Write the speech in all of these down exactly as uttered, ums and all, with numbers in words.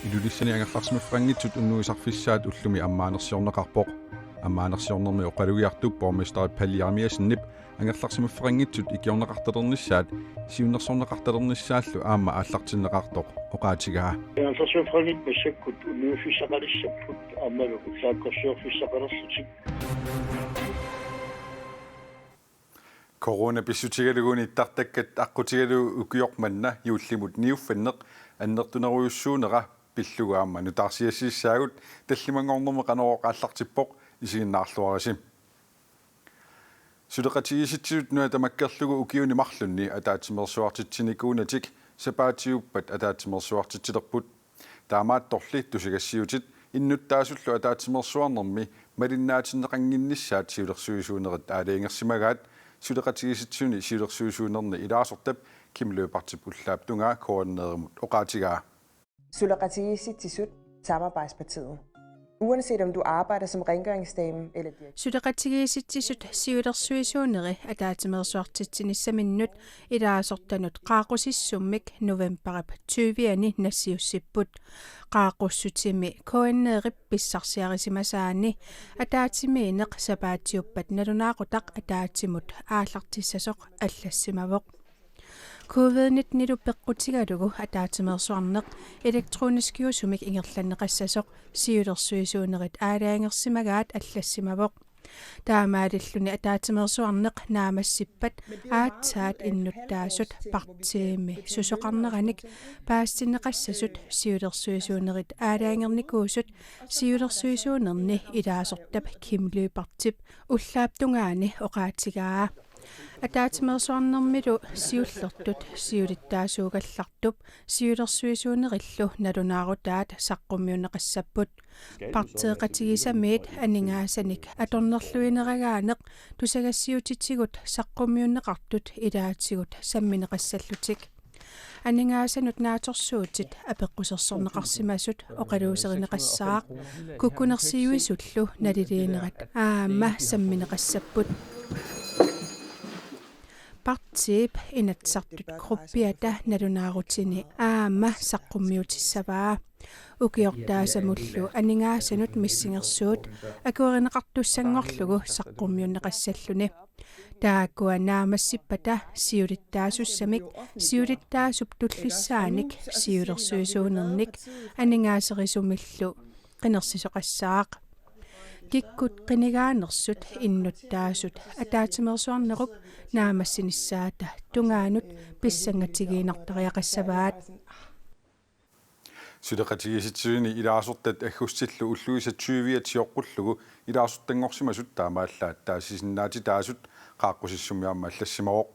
Ilulissani angerlarsimaffianngitsut unnuisarfissaat ullumi ammaanersiorneqarpoq. Ammaanersiornermi oqalugiartup borgmesteri Palle Jerimiassenip angerlarsimaffianngitsut ikiorneqartalernissaat siunnersorneqartalernissaallu aamma aallartinneqartoq oqaatigaa. Angerlarsimaffianngitsut massakkut unnuiffissaqalissapput aammalu ullaakkorsiorfissaqalerlutik. Corona pissutigalugu nittartakkat aqqutigalugu ukioq manna juullimut niuffanneq annertunerujussuunera pillugu aamma nutaarsiassiissaagut, tallimanngornermi Qanorooq aallartippoq, isiginnaarluarisi. Suleqatigiissitsisut nuna tamakkerlugu ukiuni marlunni ataatsimeersuartitsinikuunatik sapaatiuppat ataatsimeersuartitsilerput. Taamaattorli tusagassiuutit innuttaasullu ataatsimeersuarnermi malinnaatinneqannginnissaat siulersuisuunerit aalajangersimagaat, suleqatigiissitsisuni siulersuisuunerni ilaasortap Kim Lyberthip ullaap tungaa K N R-imut oqaatigaa. Suleqatigiissitsisut, Samarbejdspartiet. Uanset om du arbejder som rengøringsdame eller direktør. Suleqatigiissitsisut siulersuisuuneri ataatsimeersuartitsinissaminnut ilaasortanut qaaqqusissummik novembarip tyviani nassiussipput. Qaaqqussutimi K N R-ip pissarsiarisimasaani ataatsimiinneq sapaatiuppat nalunaaqutaq ataatsimut aallartissasoq allassimavoq. Covid nitten-ilu peqqutigalugu ataatsimeersuarneq elektroniskiusumik ingerlanneqassasoq siulersuisuunerit aalajangersimagaat allassimavoq. Taamaalilluni ataatsimeersuarneq naammassippat aatsaat innuttaasut partiimi susoqarneranik paasitinneqassasut siulersuisuunerit aalajangernikuusut siulersuisuunerni ilaasortap Kim Lyberthip ullaap tungaani oqaatigaa. Ataatsimeersuarnermilu siullertut siulittaasuugallartup siulersuisuunerillu nalunaarutaat saqqummiunneqassapput. Partiiqatigisamiit aningaasanik atornerluineragaaneq tusagassiuutitigut saqqummiunneqartut ilaatigut sammineqassallutik. Aningaasanut naatsorsuutit apeqqusersorneqarsimasut oqaluuserineqassaaq, kukkunersiuisullu naliliinerat aamma sammineqassapput. Partiip Inatsisartut gruppiata nalunaarutini aamma saqqummiutissavaa. Ukiortaasamullu aningaasanut missingersuut akuerineqartussanngorlugu saqqummiunneqassalluni. Taakkua naammassippata siulittaasussamik, siulittaasup tullissaanik, siulersuisuunernik aningaaserisumillu qinersisoqassaaq. Kikkut qinigaanersut innuttaasut ataatsimeersuarnerup naammassinissaata tungaanut pissangatigiinnartariaqassavaat. Suleqatigiissitsisuni ilaasortat aggustillu ulluisa tyviat sioqqullugu ilaasortanngorsimasut taamaallaat taasisinnaatitaasut qaaqqusissummi aamma allassimavoq.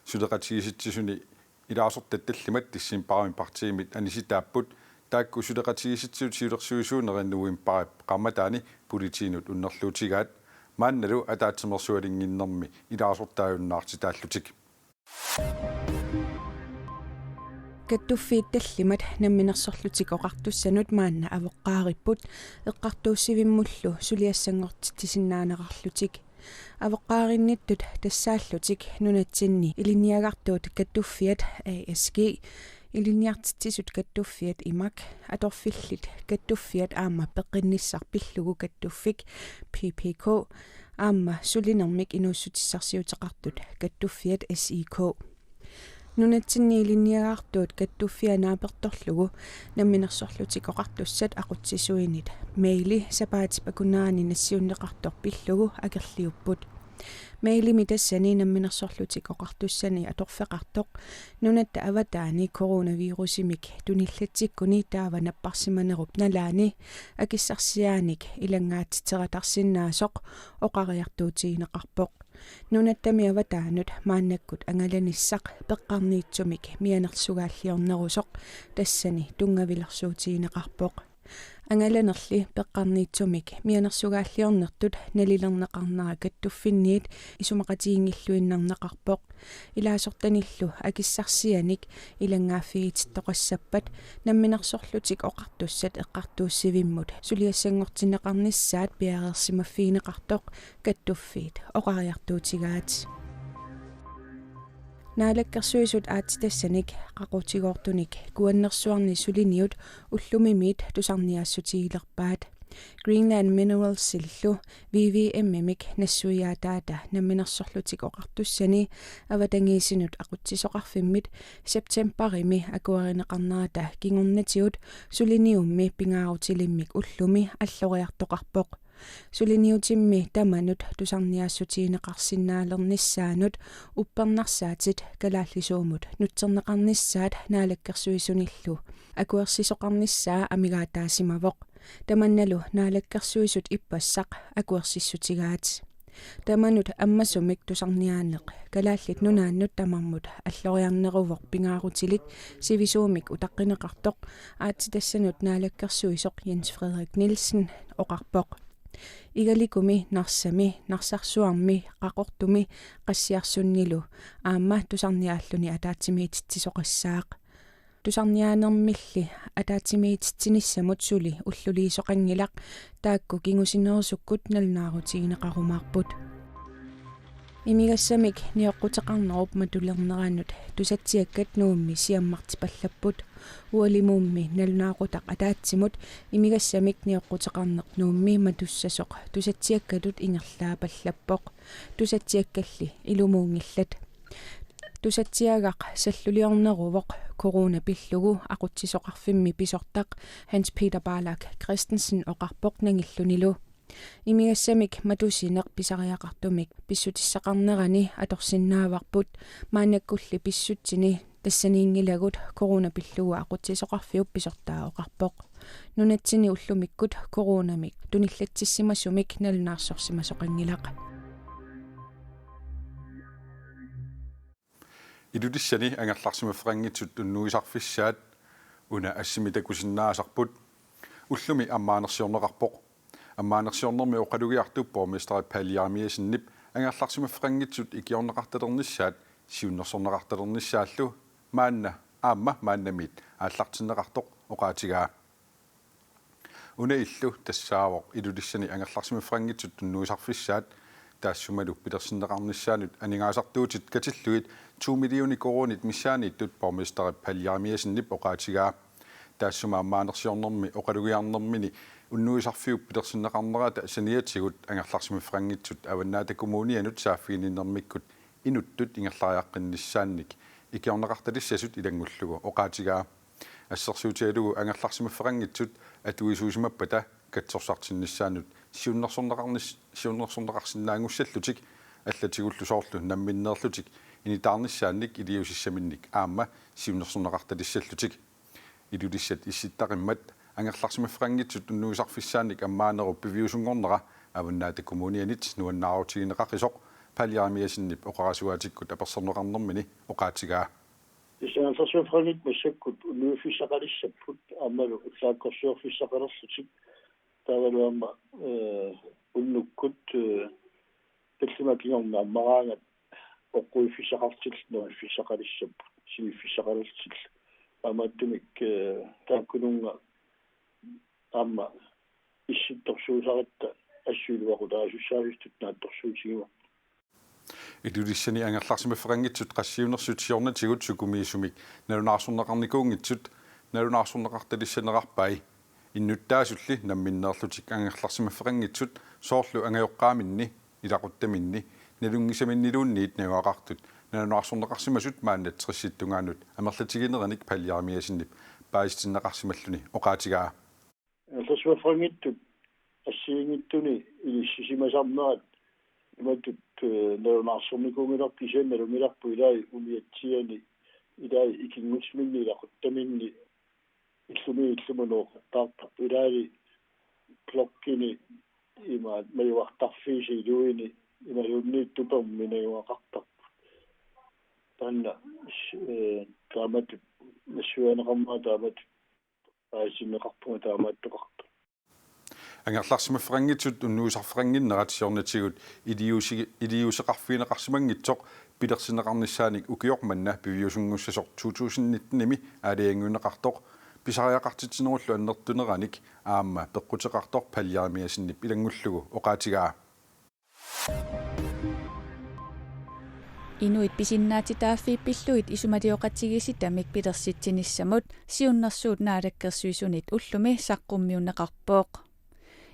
Suleqatigiissitsisuni ilaasortat tallimat decembarimi partiimit anisitaapput, taakku suleqatigiissitsisut siulersuisuuneri novembarip qaammataani politiinut unnerluutigaat. Maannalu ataatsimeersualinnginnermi ilaasortaajunnaartitaallutik. Kattuffiit tallimat Namminersorlutik Oqartussanut maanna avoqqaaripput eqqartuussivimmullu suliassanngortitsisinnaaneqarlutik. Avoqqaarinnittut tassaallutik nunatsinni ilinniagartuut kattuffiat A S G, Ilinniartitsisut Kattuffiat imak, Atorfillit Kattuffiat aamma Peqqinnissaq pillugu Kattuffik P P K, aamma sulinermik inuussutissarsiuteqartut Kattuffiat S I K. Nunatsinni ilinniagartuut kattuffiat naapertorlugu Namminersorlutik Oqartussat aqutsisuinit maili sapaatip akunneraani nassiunneqartoq pillugu akerliupput. Mailimi tassani Namminersorlutik Oqartussani atorfeqartoq nunatta avataani coronavirusimik tunillatsikkuni taava napparsimanerup nalaani akissarsiaanik ilanngaatsiteratarsinnaasoq oqariartuutigineqarpoq. Nunattami avataanut maannakkut angalanissaq peqqarniitsumik mianersugaalliornerusoq tassani tunngavilersuutigineqarpoq. Angalanerli peqqarniitsumik mianersugaalliornertut nalilerneqarnera kattuffinniit isumaqatiginngilluinnarneqarpoq. Ilaasortanillu akissarsianik ilanngaaffigiitittoqassappat Namminersorlutik Oqartussat eqqartuussivimmut suliassanngortinneqarnissaat piareersimaffigineqartoq Kattuffiit oqariartuutigaat. Naalakkersuisut aatsitassanik qaqutigoortunik Kuannersuarni suliniut ullumimiit tusarniaassutigilerpaat. Greenland Mineralsillu V V M-imik nassuiaataata Namminersorlutik Oqartussani avatangiisinut aqutsisoqarfimmit septembarimi akuerineqarnerata kingornatigut suliniummi pingaarutilimmik ullumi alloriartoqarpoq. Suliniutimmi tamanut tusarniaassutigineqarsinnaalernissaanut uppernarsaatit kalaallisuumut nutserneqarnissaat Naalakkersuisunillu akuersisoqarnissaa amigaataasimavoq. Tamannalu Naalakkersuisut ippassaq akuersissutigaat. Tamanut ammasumik tusarniaaneq Kalaallit Nunaannut tamarmut alloriarneruvoq pingaarutilik sivisuumik utaqqineqartoq aatsitassanut naalakkersuisoq Jens Frederik Nielsen oqarpoq. Igalikumi, Narsami, Narsarsuarmi, Qaqortumi, Qassiarsunnilu aamma tusarniaalluni ataatsimiititsisoqassaaq. Tusarniaanermilli ataatsimiititsinissamut suli ulluliisoqanngilaq, taakku kingusinnerusukkut nalunaarutigineqarumaarput. Imigassamik nioqquteqarnerup matulerneranut tusatsiakkat Nuummi siammartipallapput. Ualimuummi nalunaaqutaq ataatsimut imigassamik nioqquteqarneq Nuummi matussasoq tusatsiakkatut ingerlaapallappoq. Tusatsiakkalli ilumuunngillat. Tusatsiagaq salluliorneruvoq corona pillugu, aqutsisoqarfimmi pisortaq Hans Peter Barlak Christensen oqarpoq nangillunilu. Imigassamik matusineq pisariaqartumik pissutissaqarnerani atorsinnaavarput, maannakkulli pissutsini tassaniinngilagut corona pillugu aqutsisoqarfiup pisortaa oqarpoq. Nunatsinni ullumikkut coronamik tunillatsissimasumik nalunaarsorsimasoqanngilaq. Ilulissani angerlarsimaffeqanngitsut unnuisarfissaat una assimi takusinnaasarput ullumi ammaanersiorneqarpoq. Ammaanersiornermi oqalugiartup borgmesteri Palle Jeremiassenip angerlarsimaffeqanngitsut ikiorneqartalernissaat siunnersorneqartalernissaallu maanna aamma maannamiit aallartinneqartoq oqaatigaa. Una illu tassaavoq Ilulissani angerlarsimaffeqanngitsut unnuisarfissaat, taassumalu pilersinneqarnissaanut aningaasartuutit katillugit to millioner koruunit missaanniittut borgmesteri Palle Jeremiassenip oqaatigaa. Taassuma ammaanersiornermi oqalugiarnermini unnuisarfiup pilersinneqarnerata saniatigut angerlarsimaffeqanngitsut Avannaata Kommunianut saaffiginninnermikkut inuttut ingerlariaqqinnissaannik ikiorneqartalissasut ilanngullugu oqaatigaa. Assersuutigalugu angerlarsimaffeqanngitsut atuisuusimappata katsorsartinnissaannut siunnersorneqarnis-, siunnersorneqarsinnaanngussallutik, allatigullu soorlu namminneerlutik initaarnissaannik iliuusissaminnik aamma siunnersorneqartalissallutik. Ilulissat issittaqimmat angerlarsimaffeqanngitsut unnuisarfissaannik ammaanerup piviusunngornera Avannaata Kommunianit nuannaarutigineqaqisoq Palle Jeremiassenip oqarasuaatikkut apersorneqarnermini oqaatigaa. Tassa angerlarsimaffeqanngitsut massakkut unnuiffissaqalissapput aammalu ullaakkorsiorfissaqalerlutik. Taavalu aamma, eh, unnukkut, eh, tallimat kingorna ammaraangat oqquiffissaqartillutik neriffissaqalissapput, siviffissaqalerlutillu. Taamaattumik, eh, taakkununnga aamma issittorsuusaratta assut iluaqutaasussaavisutut naatsorsuutigivara. Ilulissani angerlarsimaffeqanngitsut qassiunersut siornatigut sukumiisumik nalunaarsorneqarnikuunngitsut nalunaarsorneqartalissanerarpai. Innuttaasulli namminneerlutik angerlarsimaffeqanngitsut soorlu angajoqqaaminni, ilaquttaminni, nalunngisaminniluunniit najugaqartut nalunaarsorneqarsimasut maanna tressip tungaanut amerlatigineranik Palle Jeremiassenip paasitinneqarsimalluni oqaatigaa. Angerlarsimaffeqanngitsut assigiinngitsuni inissisimasarnerat imatut, eh, nalunaarsornikuunngilarput, kisianni nalunngilarput ilai umiatsiani, ilai ikinngutiminni, ilaquttaminni, illumi illumut nioqqortaartarput, ilaali klokkini imaat majuartarfiisa iluini imaluunniit tupermi najugaqartarput. Taanna, eh, taamatut nassuiaaneqarnera taamatut paasitinneqarpunga taamaattoqartoq. Angerlarsimaffeqanngitsut unnuisarfeqannginnerat siornatigut iliuusi-, iliuuseqarfigineqarsimanngitsoq pilersinneqarnissaanik ukioq manna piviusunngussasoq to tusind nitten-imi aalajangiunneqartoq pisariaqartitsinerullu annertuneranik aamma peqquteqartoq Palle Jeremiassenip ilanngullugu oqaatigaa. Inuit pisinnaatitaaffii pillugit isumalioqatigiissitamik pilersitsinissamut siunnersuut naalakkersuisunit ullumi saqqummiunneqarpoq.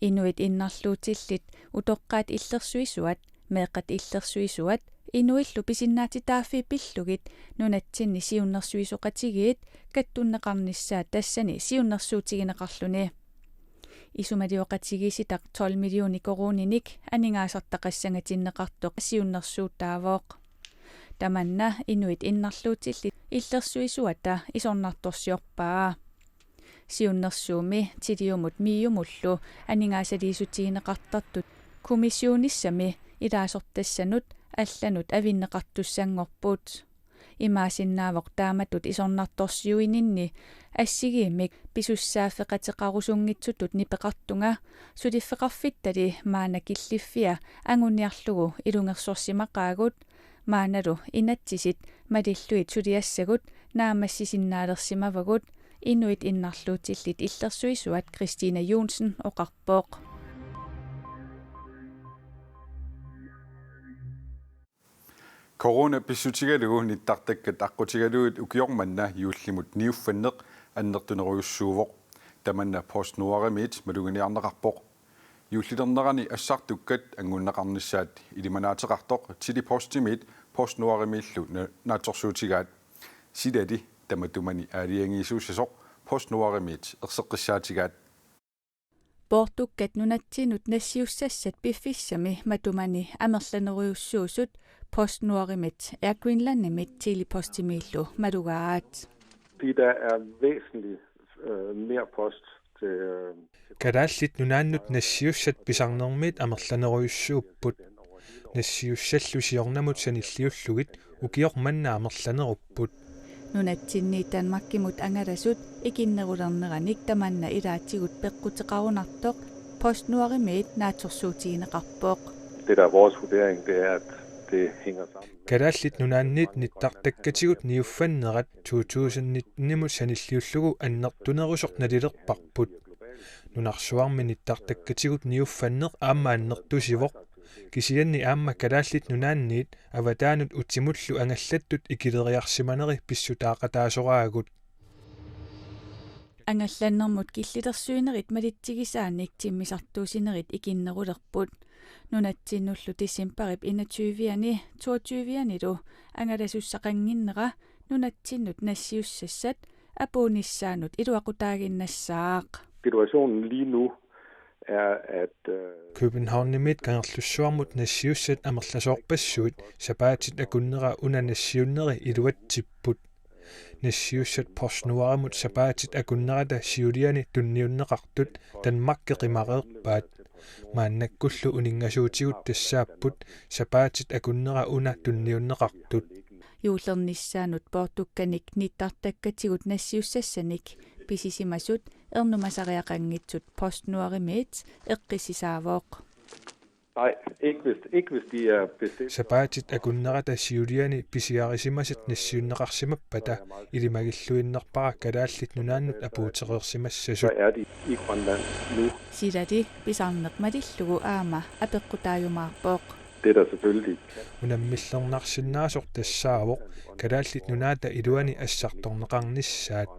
Inuit innarluutillit, utoqqaat illersuisuat, meeqqat illersuisuat inuillu pisinnaatitaaffii pillugit nunatsinni siunnersuisoqatigiit kattunneqarnissaat tassani siunnersuutigineqarluni. Isumalioqatigiissitaq tolv millioner koruuninik aningaasartaqassangatinneqartoq siunnersuutaavoq. Tamanna inuit innarluutillit illersuisuata isornartorsiorpaa. Siunnersuummi Tiliumut MIO-mullu aningaasaliissutigineqartartut kommissionissami ilaasortassanut allanut avinneqartussanngorput. Imaasinnaavoq taamatut isornartorsiuininni assigiimmik pisussaaffeqateqarusunngitsutut nipeqartunga suliffeqarfittali maanna killiffia anguniarlugu ilungersorsimaqaagut, maannalu inatsisit malillugit suliassagut naammassisinnaalersimavagut, inuit innarluutillit illersuisuat Christina Johnsen oqarpoq. Corona pissutigalugu nittartakkat aqqutigalugit ukioq manna juullimut niuffanneq annertunerujussuuvoq. Tamanna PostNordimiit maluginiarneqarpoq. Juullilernerani assartukkat angunneqarnissaat ilimanaateqartoq Tele Postimiit PostNordimiillu na-, naatsorsuutigaat. Silali tamatumani aalajangiisuussasoq PostNordimiit erseqqissaatigaat. Poortukkat nunatsinnut nassiussassat piffissami matumani amerlanerujussuusut PostNordimit Air Greenlandimit Tele Postimiillu malugaat. Fordi der er væsentligt øh, mere post til... Øh, Kalaallit Nunaannut nassiussat pisarnermiit amerlanerujussuupput. Nassiussallu siornamut sanilliullugit ukioq manna amerlanerupput. Nunatsinniit Danmarkimut angalasut ikinnerulerneranik tamanna ilaatigut peqquteqarunartoq PostNordimiit naatsorsuutigineqarpoq. Det, der er vores vurdering, det er, at det hænger sammen. Kalaallit Nunaanniit nittartakkatigut niuffannerat to tusind nittenimut sanilliullugu annertunerusoq nalilerparput. Nunarsuarmi nittartakkatigut niuffanneq aamma annertusivoq. Kisianni aamma Kalaallit Nunaanniit avataanut utimullu angallattut ikileriarsimaneri pissutaaqataasoraagut. Angallannermut killilersuinerit malitsigisaanik timmisartuussinerit ikinnerulerput. Nunatsinnullu decembarip enogtyve-ani toogtyve-anilu angalasussaqannginnera nunatsinnut nassiussassat apuunnissaanut iluaqutaaginnassaaq. Situationen lige nu er, at øh, Københavnimiit Kangerlussuarmut nassiussat amerlasoorpassuit sapaatit akunnera una nassiunneri iluatsipput. Nassiussat PostNordimut sapaatit akunnerata siuliani tunniunneqartut Danmarki qimareerpaat. Maannakkullu uninngasuutigut tassaapput sapaatit akunnera una tunniunneqartut. Juullernissaanut poortukkanik nittartakkatigut nassiussassanik pisisimasut ernumasariaqanngitsut PostNordimiit eqqissisaavoq. Nej, ikke hvis, ikke hvis de er bestilt. Sapaatit akunnerata siuliani pisiarisimasat nassiunneqarsimappata ilimagilluinnarpara Kalaallit Nunaannut apuutereersimassasut. Så er de i Grønland nu. Silali pisarneq malillugu aamma apeqqutaajumaarpoq. Det, der selvfølgelig... Unammillernarsinnaasoq tassaavoq Kalaallit Nunaata iluani assartorneqarnissaat.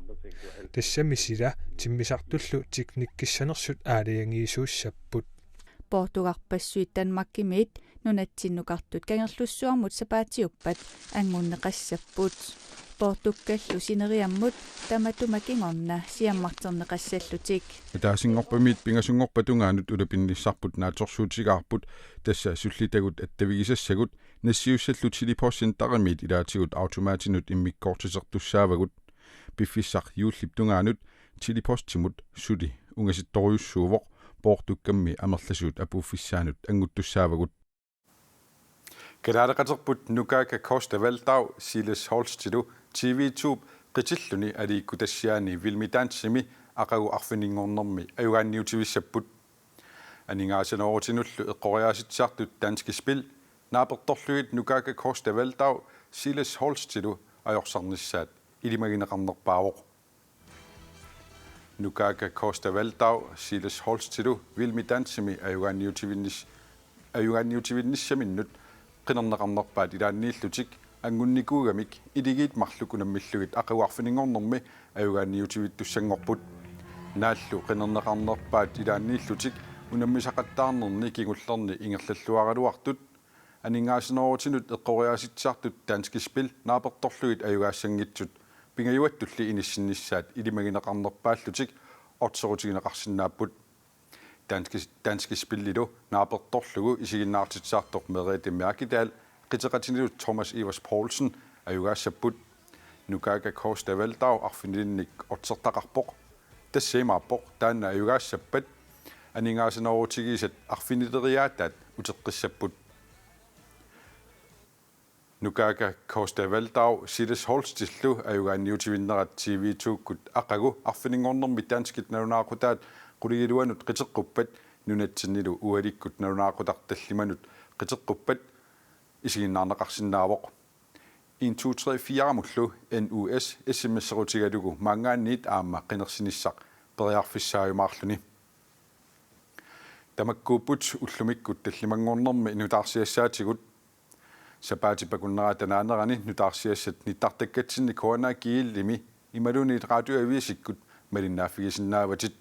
Tassami sila timmisartullu teknikkissanersut aalajangiisuussapput. Poortugarpassuit Danmarkimiit nunatsinnukartut Kangerlussuarmut sapaatiuppat angunneqassapput. Poortukkallu sineriammut tamatuma kingorna siammarterneqassallutik. Ataasinngorpamiit pingasunngorpat tungaanut ulapinnissarput naatsorsuutigaarput, tassa sullitagut attavigisassagut nassiussallu Tele Post Centerimiit ilaatigut automatinut immikkoortisertussaavagut. Piffissaq juullip tungaanut Tele Postimut suli ungasittorujussuuvoq, poortukkammi amerlasuut apuuffissaannut annguttussaavagut. Kalaaleqaterput Nukaga Costa Waldau Silas Holstilu T V to-p qitilluni aliikkutassiaani Vild Med Dansimi aqagu arfininngornermi ajugaanniutivissapput. Aningaasanooritinullu eqqoriaasitsisartut Danske Spil naapertorlugit Nukaga Costa Waldau Silas Holstilu ajorsarnissaat ilimagineqarnerpaavoq. Nukaga Costa Waldau Silas Holstilu Vild Med Dansimi ajugaanniutivinnis-, ajugaanniutivinnissaminnut qinerneqarnerpaat ilaanniillutik angunnikuugamik iligiit marluk unammillugit aqagu arfininngornermi ajugaanniutivittussanngorput. Naallu qinerneqarnerpaat ilaanniillutik unammisaqattaarnerni kingullerni ingerlalluaraluartut aningaasanoortinut eqqoriaasitsisartut Danske Spil naapertorlugit ajugaassanngitsut pingajuattulli inissinnissaat ilimagineqarnerpaallutik oddserutigineqarsinnaapput. Danske, Danske Spililu naapertorlugu isiginnaartitsisartoq Merete Mærkedahl qiteqatinilu Thomas Evers Poulsen ajugaassapput. Nukaga Costa Valdau arfinilinnik oddsertaqarpoq. Tassa imaappoq taanna ajugaassappat aningaasanoorutigisat arfinileriaataat uteqqissapput. Nukaga Costa Valdau Silas Holstillu ajugaanniutivinnerat T V to-kkut aqagu arfininngornermi danskit nalunaaqutaat qulingiluanut qiteqquppat nunatsinnilu ualikkut nalunaaqutaq tallimanut qiteqquppat isiginnaarneqarsinnaavoq. En to tre fire-mullu N U S S M S-erutigalugu maanngaanniit aamma qinersinissaq periarfissaajumaarluni. Tamakkuupput ullumikkut tallimanngornermi nutaarsiassaatigut. Sapaatip akunnerata naanerani nutaarsiassat nittartakkatsinni K N A G L-imi imaluunniit Radioavisikkut malinnaaffigisinnaavatit.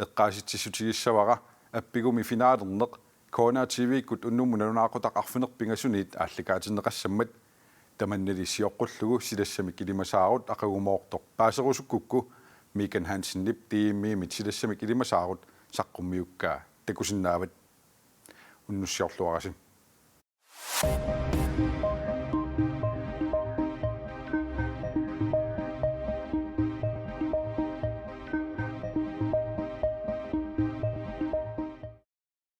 Eqqaasitsissutigissavara appigumi finaalerneq K N A T V-kkut unnummut nalunaaqutaq arfineq-pingasuniit aallakaatinneqassammat. Tamannali sioqqullugu silassamik ilimasaarut aqagumoortoq paaserusukkukku Mikan Hansenip D M-imit silassamik ilimasaarut saqqummiukkaa takusinnaavat. Unnussiorluarisi.